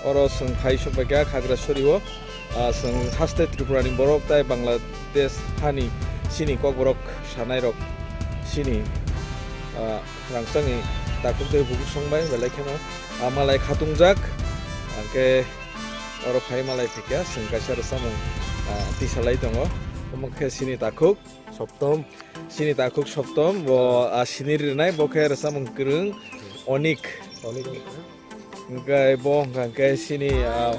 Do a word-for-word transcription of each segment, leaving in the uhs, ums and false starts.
Oro chwng phai sokbaikha Khagrasori o, ah, chwng haste Tripura ni borok tai Bangladesh hani chini kokborok sanairok chini, ah, rangchakni takhuk tei bukhuk songbai belai kheno, ah, malai khatungjak, hwnkhe oro phai malai phaikha chwng kaisa rwchapmung, ah, tisalai tongo. Omo khe chini takhuk Soptom. Chini takhuk Soptom, bo, ah, sini rinai, bo khe rwchapmung kwrwng Onik. Onik. Hwnkhe bo hwnkha khe chini, ah,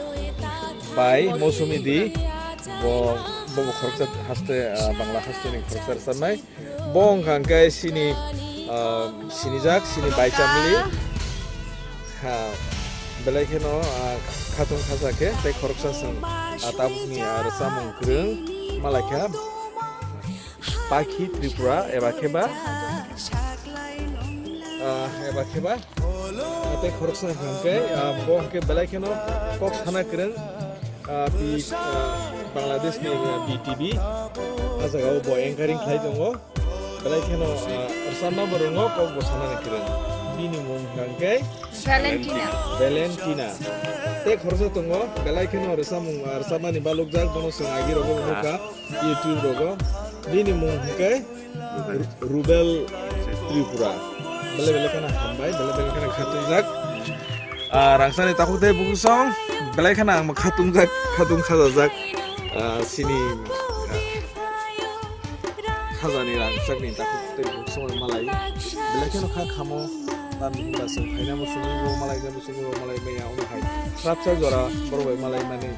bai Mosumi di, bo, bo, bo khoroksa haste, ah, Bangla haste ni khoroksa rwchapnai. Bo hwnkha khe chini, ah, sinijak, chini bai chamli. Ha, belai kheno, ah, khatung khacha khe tei khoroksa chwng, ah, tabukni, ah, rwchapmung kwrwng malaikha. Pakhi Tripura eba kheba, ah, eba kheba, ah, tei khoroksa hwnkhe, ah, bo hwnkhe belai kheno kok sana kwrwng, ah, B, ah, Bangladesh ni, ah, B T V, ah, jagao bo anchoring khlai tongo. Belai kheno, ah, rwchapma bo rwngo, kok bo sanani kwrwng. Bini mung hwnkhe Valentina. Valentina. Tei khoroksa tongo, belai kheno rwchapmung, ah, rwchapmani balukjak, bono chwng agi rogo nukha. YouTube rogo. Bini mung hwnkhe Ru-, Rubel Tripura. Belai belai kheno hambai, belai belai kheno khatungjak. Ah, rangchakni takhuk tei bukhuk song, belai kheno ang khatungjak, khatung khajajak. Ah, chini, ah, khajani rangchakni takhuk tei bukhuk song malai. Belai kheno kha khamo, tamni hwnba chwng phaina muchungwi bo malai, muchungwi bo malai maya, omo hai. Srapsa jora borok bai malai mani.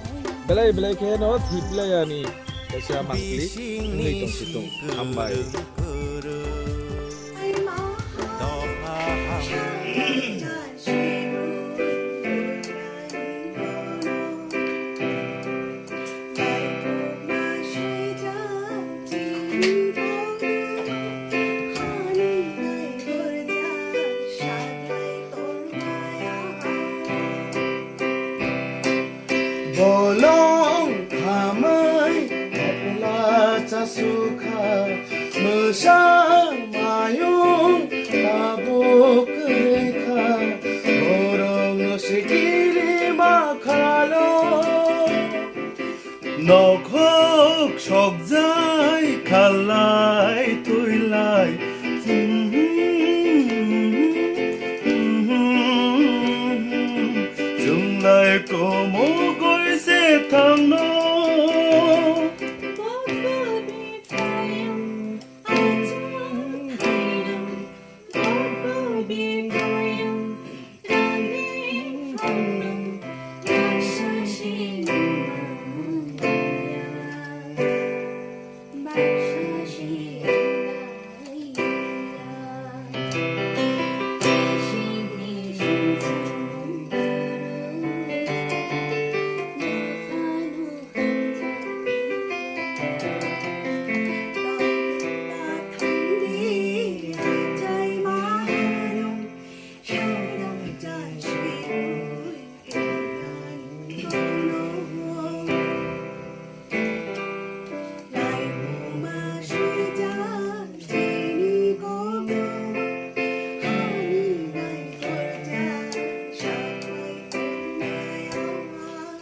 Belai belai kheno thwi playani. Kaisa mangpili wngwi tongsitung. Hambai. Bolong khamai thapla chasukha, mwsa mayung tabuk kwrwikha, borokno sikiri ma khalo. Nokhok sokjai khalai tuilai. Chunglai komo koi se thangno.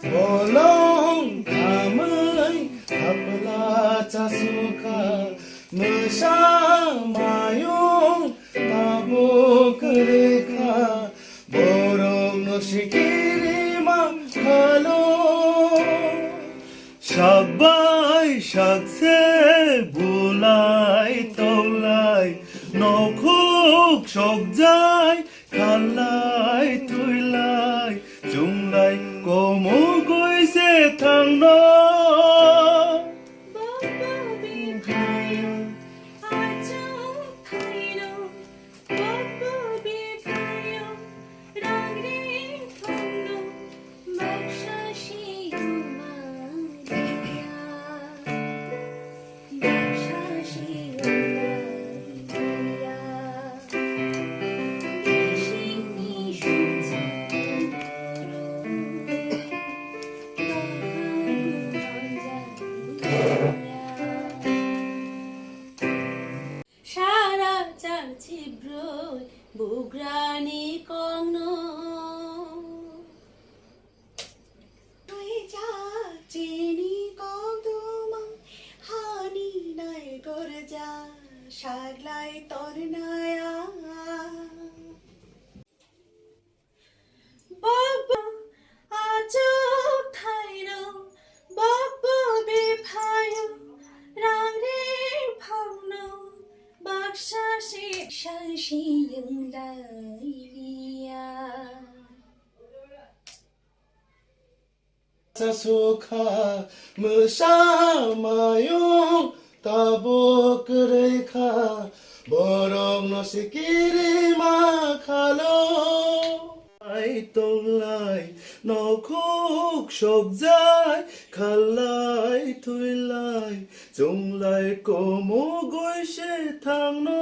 Bolong khamai thapla chasukha, mwsa mayung tabuk kwrwikha, borokno sikiri ma khalo. Sakbai sakse bulai tolai, nokhuk sokjai khalai tuilai, chunglai komo koi se thangno. Sasukha mwsa mayung tabuk kwrwi kha, borok no se kirima khalo. Ai tonglai nokhuk sokjai, khalai thuilai chunglai komogoi se thangno.